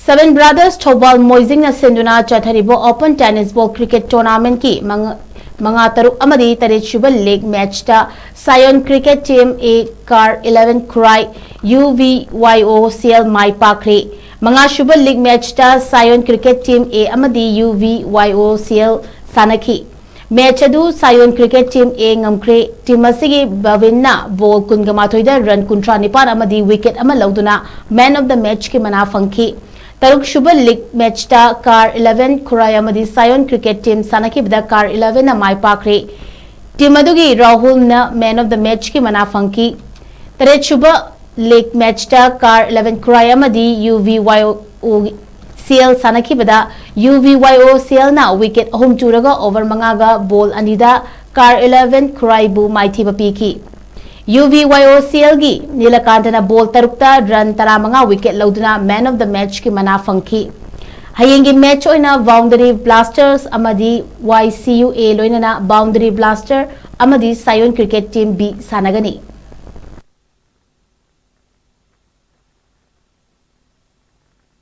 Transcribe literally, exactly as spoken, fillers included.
Seven Brothers Thoubal ꯃꯣꯏꯖꯤꯡꯅ ꯁꯤꯟꯗꯨꯅ ꯆꯠꯊꯔꯤꯕ Open Tennis Ball Cricket Tournamentꯀꯤ ꯃꯉꯥ ꯇꯔꯨꯛ ꯑꯃꯗꯤ ꯇꯔꯦꯠ ꯁꯨꯕ league matchꯇ Sion Cricket Team A car eleven Khurai UVYOCL ꯃꯥꯏ ꯄꯥꯛꯈ꯭ꯔꯦ꯫ ꯃꯉꯥ ꯁꯨꯕ league matchꯇ Sion Cricket Team A ꯑꯃꯗꯤ UVYOCL ꯁꯥꯟꯅꯈꯤ꯫ Match ꯑꯗꯨ Sion Cricket Team A ꯉꯝꯈ꯭ꯔꯦ꯫ Team ꯑꯁꯤꯒꯤ ꯕꯕꯤꯟꯅ ball ꯀꯨꯟꯒ ꯃꯥꯊꯣꯏꯗ run ꯀꯨꯟꯊ꯭ꯔꯥ ꯅꯤꯄꯥꯟ ꯑꯃꯗꯤ wicket ꯑꯃ ꯂꯧꯗꯨꯅ man of the matchꯀꯤ ꯃꯅꯥ ꯐꯪꯈꯤ꯫ ꯇꯔꯨꯛ ꯁꯨꯕ league matchꯇ car eleven ꯈꯨꯔꯥꯏ ꯑꯃꯗꯤ Sion Cricket Team ꯁꯥꯟꯅꯈꯤꯕꯗ car elevenꯅ ꯃꯥꯏ ꯄꯥꯛꯈ꯭ꯔꯦ꯫ Team ꯑꯗꯨꯒꯤ ꯔꯥꯍꯨꯜꯅ man of the matchꯀꯤ ꯃꯅꯥ ꯐꯪꯈꯤ꯫ ꯇꯔꯦꯠ ꯁꯨꯕ league matchꯇ car eleven ꯈꯨꯔꯥꯏ ꯑꯃꯗꯤ UVYOCL ꯁꯥꯟꯅꯈꯤꯕꯗ UVYOCLꯅ wicket ꯑꯍꯨꯝ ꯇꯨꯔꯒ over ꯃꯉꯥꯒ ball ꯑꯅꯤꯗ car eleven ꯈꯨꯔꯥꯏꯕꯨ ꯃꯥꯏꯊꯤꯕ ꯄꯤꯈꯤ꯫ UVYOCLꯒꯤ ꯅꯤꯂꯀꯥꯟꯇꯅ ball ꯇꯔꯨꯛꯇ run ꯇꯔꯥꯃꯉꯥ wicket ꯂꯧꯗꯨꯅ man of the matchꯀꯤ ꯃꯅꯥ ꯐꯪꯈꯤ꯫ ꯍꯌꯦꯡꯒꯤ match ꯑꯣꯏꯅ Boundary Blasters ꯑꯃꯗꯤ YCUA ꯂꯣꯏꯅꯅ Boundary Blaster ꯑꯃꯗꯤ Sion Cricket Team B ꯁꯥꯟꯅꯒꯅꯤ꯫